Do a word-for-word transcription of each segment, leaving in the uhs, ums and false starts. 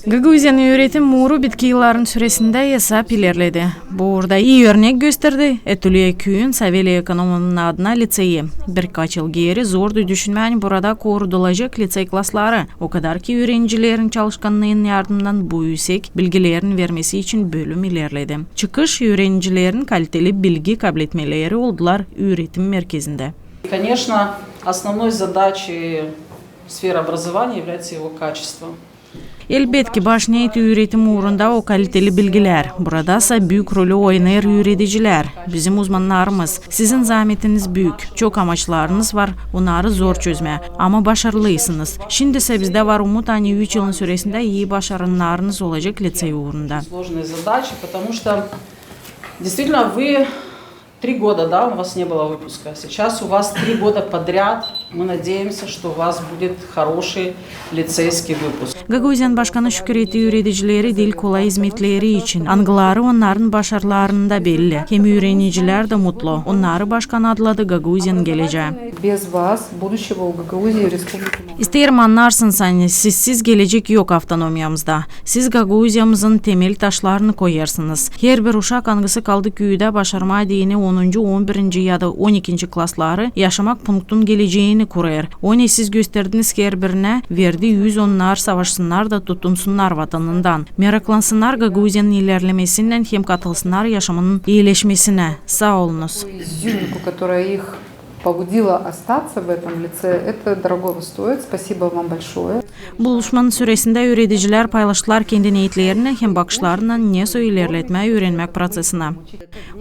Gagauziyanın üüretim uuru bitki yılların süresindä esap ilerledi. Bu uurda ii örnek gösterdi Etuliya küüyün Saveliya Ekonomovnanın adına liţeyi. Birkaç yıl geeri zordu düşünmää, ani burada korudulacek liţey klasları. O kadar ki üürenicilerin çalışkannıın yardımından bu üüsek bilgilerin vermesi için bölüm ilerledi. Çıkış üürenicilerin kaliteli bilgi kabletmeleri oldular üüretim merkezindä. Конечно, основной задачей сферы образования является его качество. Elbetki, baş neet üüretim uurunda o kaliteli bilgilär. Burada sa büük rolü oynêêr üüredicilär, bizim uzmannarımız. Sizin zaametiniz büük, çok amaçlarınız var, onnarı zor çözmää, ama başarılıysınız. Şindi sa bizdä var umut, ani üç yılın süresindä ii başarılarınız olacek liţey uurunda. Сложные задачи, потому что действительно вы три года, да, у вас не было выпуска. Сейчас у вас три года подряд. Мы надеемся, что у вас будет хороший лицейский выпуск. Gagauziyanın başkanı şükür etti üüredicileri diil kolay izmetleri için, angıları onnarın başarılarında belli. Hem üürenicilär dä mutlu. Onnarı başkan adladı Gagauziyanın gelecää. Без вас будущего у Гагаузии и Республики Молдова. İsteerim annarsınız, ani sizsiz gelecek yok avtonomiyamızda. Siz Gagauziyamızın temel taşlarını koyêrsınız. Herbir uşak, angısı kaldı küüdä, başarmaa deyni onuncu, on birinci ya da on ikinci klasları, yaşamak punktun geleceeni kurêr. O ne siz gösterdiniz herbirinä, verdi üz onnar savaşsınnar da tutunsunnar vatanından, meraklansınnar Gagauziyanın ilerlemesinnän hem katılsınnar yaşamının iileşmesinä. Saa olunuz. Изюминку, которая их побудила остаться в этом лицее, это дорогого стоит. Спасибо вам большое. Buluşmanın süresindä üüredicilär paylaştılar kendi neetlerini hem bakışlarını nesoy ilerletmää üürenmäk proţesinä.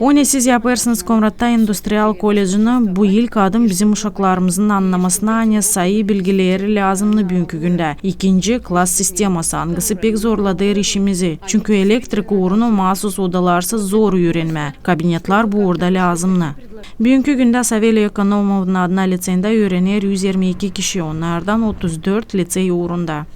O ne siz yapêrsınız Komratta industrial kolecini, bu ilk adım bizim uşaklarımızın annamasına, ani sayı bilgileri lääzımnı büünkü gündä. İkinci klas sisteması, angısı pek zorladêr işimizi, çünkü elektrik uurunu maasuz odalarsız zor üürenmää, kabinetlär bu uurda lääzımnı. Büünkü gündä Saveliya Ekonomovnanın adına liţeyindä üürener üz irmi iki kişi, onnardan otuz dört liţey uurunda.